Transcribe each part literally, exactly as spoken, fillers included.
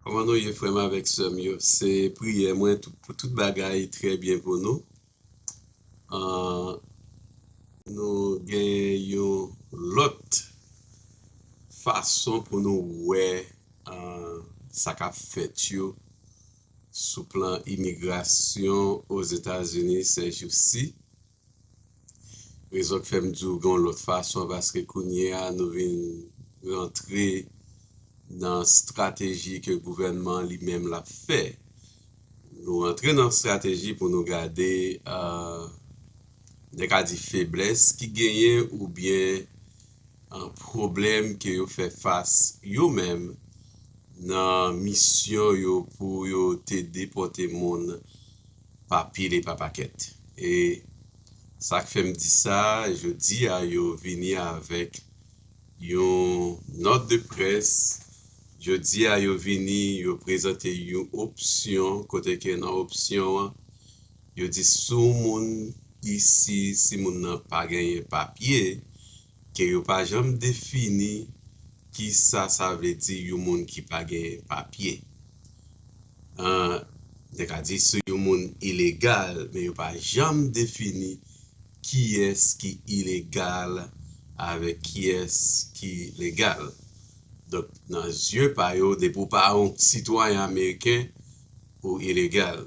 Kòman nou ye, frè m avèk sè m yo? Se priyè mwen tou- pou tout bagay trè byen pou nou. Ah, nou gen yon lòt fason pou nou wè ah, sa k ap fèt yo sou plan imigrasyon Ozetazini sèjousi. Rezon k fè m di w gen yon lòt fason, paske kounye a nou vin rantre nan strateji ke gouvènman li menm l ap fè. Nou rantre nan strateji pou nou gade, ah, n ka di feblès ki genyen oubyen ah, pwoblèm ke yo fè fas yo menm nan misyon yo pou yo te depòte moun pa pil e pa pakèt. E sa k fè m di sa, jodi a yo vini avèk yon nòt de près. Jodi a yo vini, yo prezante yon opsyon, kote ke nan opsyon an, yo di si yon moun isi, si moun nan pa genyen papye, ke yo pa janm defini ki sa sa vle di yon moun ki pa gen papye. Ah, yo ka di se yon moun ilegal, men yo pa janm defini kiyès ki ilegal avèk kiyès ki legal. Donk, nan zye pa yo, depi w pa yon sitwayen ameriken, ou ilegal.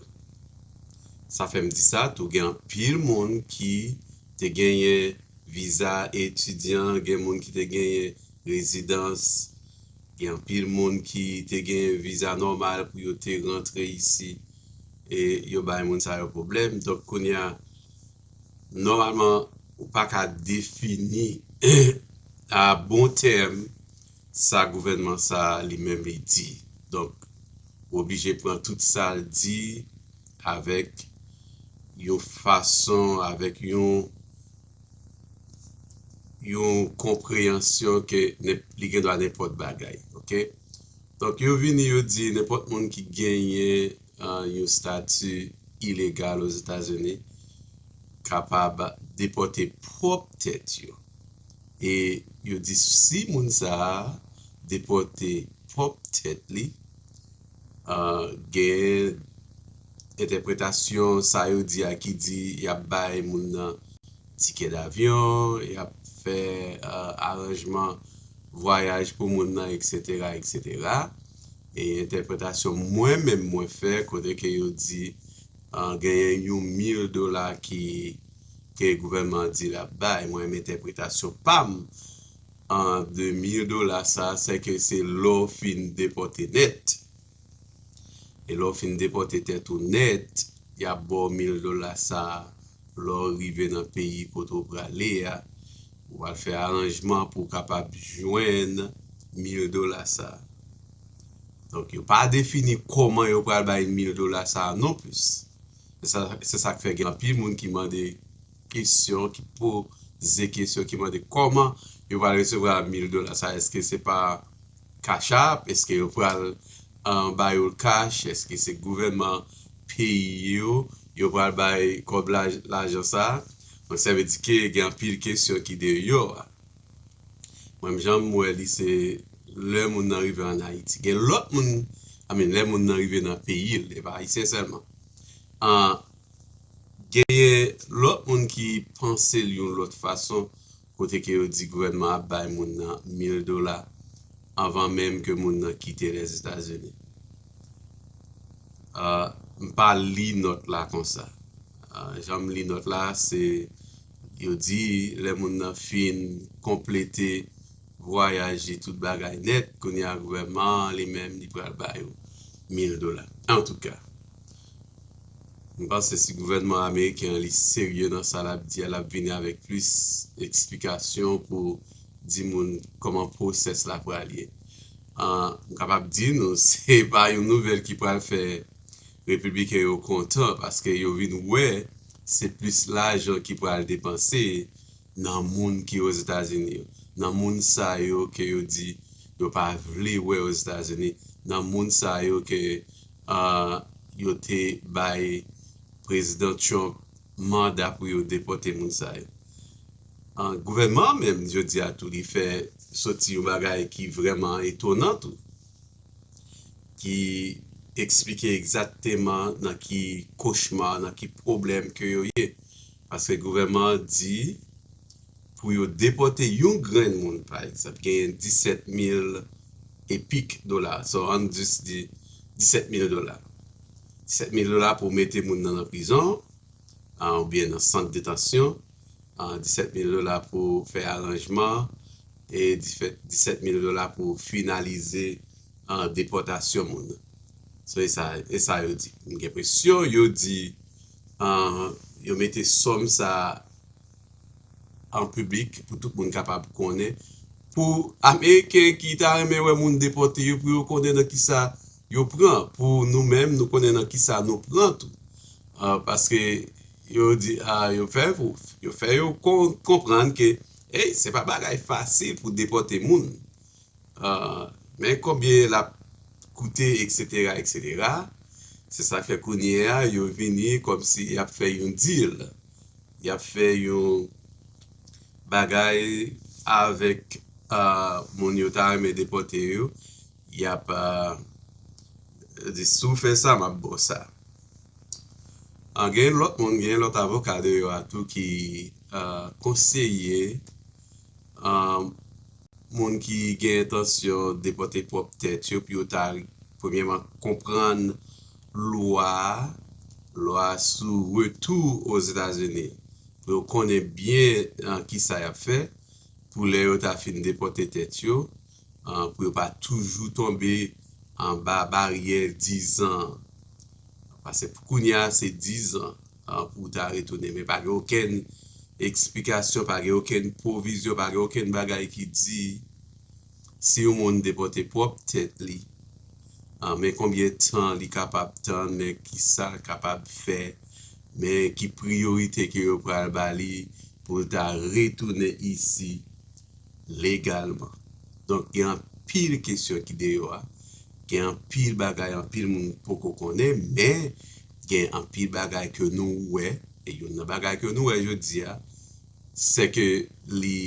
Sa fè m di sa tou, gen anpil moun ki te genyen viza etidyan, gen moun ki te genyen rezidans, gen anpil moun ki te genyen viza nòmal pou yo te rantre isi, e yo bay moun sa yo pwoblèm. Donk, kounye a, nòmalman, ou pa ka defini a bon tèm sa gouvènman sa li menm li di. Donk, ou oblije pran tout sa l di avèk yon fason, avèk yon, yon konpreyansyon ke nenp- li gen dwa nenpòt bagay, oke? Donk, yo vini, yo di nenpòt moun ki genyen ah, yon estati ilegal Ozetazini kapab depòte pwòp tèt yo. E yo di si moun sa a depòte pwòp tèt li, ah, gen entèpretasyon sa yo di a ki di y ap bay moun nan tikè davyon, y ap fè ah, aranjman vwayaj pou moun nan, etsetera, etsetera. E entèpretasyon mwen menm mwen fè, kote ke yo di ah, genyen yon mil dola ki ke gouvènman an di l ap bay. Mwen menm entèpretasyon pa m an de mil dola sa, se ke se lè w fin depòte nèt. E lè w fin depòte tèt ou nèt, y ap ba w mil dola sa lè w rive nan peyi kote w prale a. Ou pral fè aranjman pou w kapab jwenn mil dola sa. Donk, yo pa defini kòman yo pral bay mil dola sa non plis. Se sa, se sa k fè gen anpil moun ki mande kesyon, ki poze kesyon, ki mande kòman yo pral resevwa mil dola sa. Èske se pa Cash App? Èske yo pral ah, ba yo l cash? Èske se gouvènman peyi yo, yo pral bay kòb la, lajan sa? Donk, sa vle di ke gen anpil kesyon ki deyò a. Mwen, jan m wè li, se lè moun nan rive ann Ayiti. Gen lòt moun, I mean, lè moun nan rive nan peyi l, e pa ayisyen sèlman. Ah, genyen lòt moun ki panse l yon lòt fason, kote ke yo di gouvènman ap bay moun nan mil dola anvan menm ke moun nan kite Lèzetazini. Ah, m pa li nòt la konsa. Ah, jan m li nòt la, se yo di lè moun nan fin konplete vwayaj li, tout bagay nèt, kounye a gouvènman an li menm li pral ba yo mil dola. Antouka, m panse si gouvènman ameriken an li serye nan sa l ap di a, l ap vini avèk plis eksplikasyon pou di moun kòman pwosès la pral ye. Ah, m kapab di nou, se pa yon nouvèl ki pral fè repibliken yo kontan, paske yo vin wè se plis lajan ki pral depanse nan moun ki Ozetazini yo, nan moun sa yo ke yo di yo pa vle wè Ozetazini, nan moun sa yo ke ah, yo te bay Prezidan Trump manda pou yo depòte moun sa yo. Ah, gouvènman an menm, jodi a tou, li fè soti yon bagay ki vrèman etonan tou. ki eksplike egzakteman nan ki kochma, nan ki pwoblèm ke yo ye. Paske gouvènman an di pou yo depòte yon grenn moun, pa egzanp, genyen disèt mil epik dola. So, ann jis di disèt mil dola. Disèt mil dola pou mete moun nan, nan prizon, ah, oubyen nan sant detansyon, ah, disèt mil dola pou fè aranjman, e disèt mil dola pou finalize, ah, depòtasyon moun. So, e sa, e sa yo di. M gen enpresyon yo di, ah, yo mete sòm sa an piblik pou tout moun kapab konnen. Pou Ameriken ki ta renmen wè moun depòte yo, pou yo konnen nan kisa yo pran. Pou nou menm, nou konnen nan kisa nou pran tou. Ah, paske yo di, ah, yo fè, yo fè yo kon-, konprann ke, ey, se pa bagay fasil pou depòte moun. Ah, men konbyen l ap koute, etsetera, etsetera. Se sa k fè kounye a, yo vini kòmsi y ap fè yon deal. Y ap fè yon bagay avèk, ah, moun yo ta renmen depòte yo. Y ap, ah, di, "Si w fè sa, m ap ba w sa." Ah, gen lòt moun, gen lòt avoka deyò a tou ki, ah, konseye, ah, moun ki gen entansyon depòte pwòp tèt yo pou yo ta premyèman konprann lwa, lwa sou retou Ozetazini, pou yo konnen byen, ah, kisa y ap fè, pou lè yo ta fin depòte tèt yo, ah, pou yo pa toujou tonbe anba baryè dizan. Paske pou kounye a, se dizan, ah, pou w ta retounen. Men pa gen okenn eksplikasyon, pa gen okenn pwovizyon, pa gen okenn bagay ki di si yon moun depòte pwòp tèt li, ah, men konbyen tan li kapab tann, men kisa l kapab fè, men ki priyorite ke yo pral ba li pou l ta retounen isi legalman. Donk, gen anpil kesyon ki deyò a. Gen anpil bagay, anpil moun poko konnen, men gen anpil bagay ke nou wè. E youn nan bagay ke nou wè jodi a, se ke li,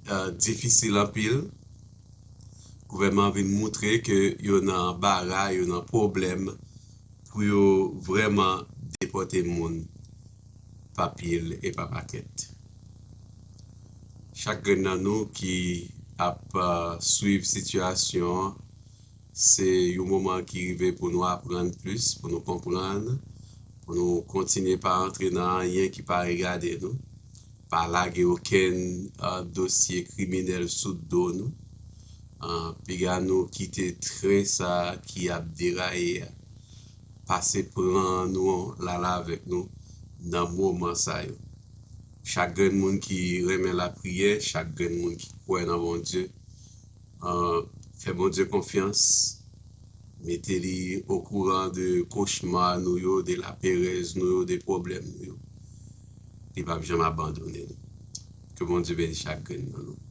eh, difisil anpil. Gouvènman an vin moutre ke yo nan anbara, yo nan pwoblèm pou yo vrèman depòte moun pa pil e pa pakèt. Chak grenn nan nou ki ap, ah, swiv sitiyasyon an, se yon moman ki rive pou nou aprann plis, pou nou konprann, pou nou kontinye pa antre nan anyen ki pa regade nou, pa lage okenn, ah, dosye kriminèl sou do nou. Ah, piga nou kite tren sa a ki ap deraye a pase pran nou, l al avèk nou nan moman sa yo. Chak grenn moun ki renmen lapriyè, chak grenn moun ki kwè nan Bondye, ah, fè Bondye konfyans, mete li okouran de kochma nou yo, de laperèz nou yo, de pwoblèm nou yo. Li p ap janm abandone nou. Ke Bondye beni chak grenn nan nou.